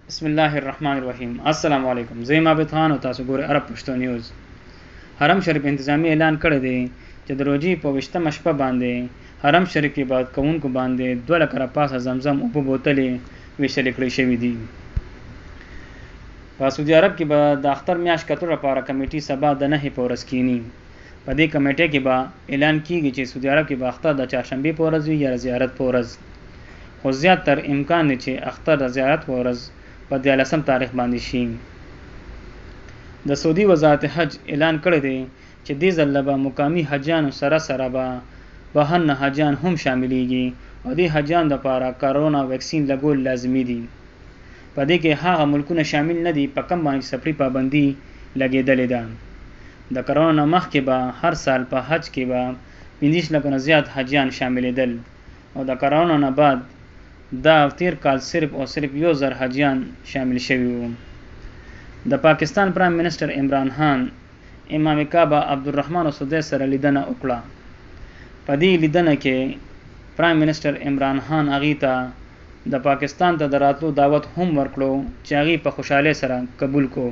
بسم الله الرحمن الرحیم. السلام علیکم، زه یم عابد خان او تاسو ګورئ عرب پښتو نیوز. حرم شریف انتظامی اعلان کړی دی چې د روژې په ویشتمه شپه باندې حرم شریف کې عبادت کوونکو باندې 2 لکه راپاسه زمزم اوبه بوتلې ویشلې کړې شوې دي. په سعودي عرب کې به د اختر میاشت کتلو لپاره کمیټي سبا د نهې په ورځ کینی. په دې کمیټه کې به اعلان کیږي چې سعودي عرب کې به اختر د چهارشنبې په ورځ وي یا د زیارت په ورځ، خو زیات تر امکان دی چې اختر د زیارت په ورځ په 13 تاریخ باندې شي. د سعودي وزارت حج اعلان کړی دی چې دې ځل له به مقامي حجانو سره سره به بهر نه حجان هم شاملیږي او دې حجانو دپاره کرونا ویکسین لګول لازمي دي. په دې کې هغه ملکونه شامل نه دي په کوم باندې چې سفري پابندي لګېدلې ده. د کرونا نه مخکې به هر سال په حج کې به 25 لکو نه زیات حجیان شاملېدل او د کرونا نه بعد دا تیر کال صرف او صرف 1000 حجیان شامل شوي وو. د پاکستان پرایم منسټر عمران خان امام کعبه عبدالرحمن سدیس سره لیدنه وکړه. په دې لیدنه کې پرایم منسټر عمران خان هغوی ته د پاکستان ته د راتلو دعوت هم ورکړو چې هغوی په خوشحالۍ سره قبول کړو.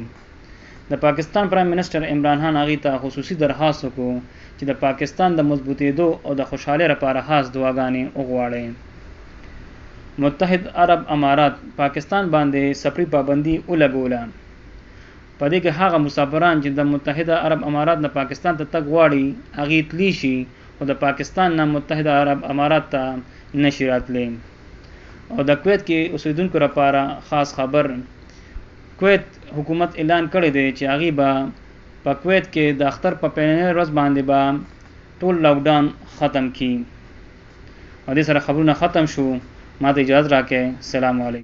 د پاکستان پرایم منسټر عمران خان هغوی ته خصوصي درخواست وکړو چې د پاکستان د مضبوطېدو او د خوشحالۍ لپاره خاص دعاګانې وغواړي. متحد عرب امارات پاکستان باندې سفري پابندي ولګوله. په دې کې هغه مسافران چې د متحده عرب امارات نه پاکستان ته تګ غواړي هغوی تلی شي، خو د پاکستان نه متحده عرب امارات ته نشي راتلی. او د کویت کې اوسېدونکو لپاره خاص خبر، کویت حکومت اعلان کړی دی چې هغوی به په کویت کې د اختر په پیلنۍ ورځ باندې به ټول لاک ډاون ختم کړي. او دې سره خبرونه ختم شو. ما ته اجازه راکړئ. سلام علیکم.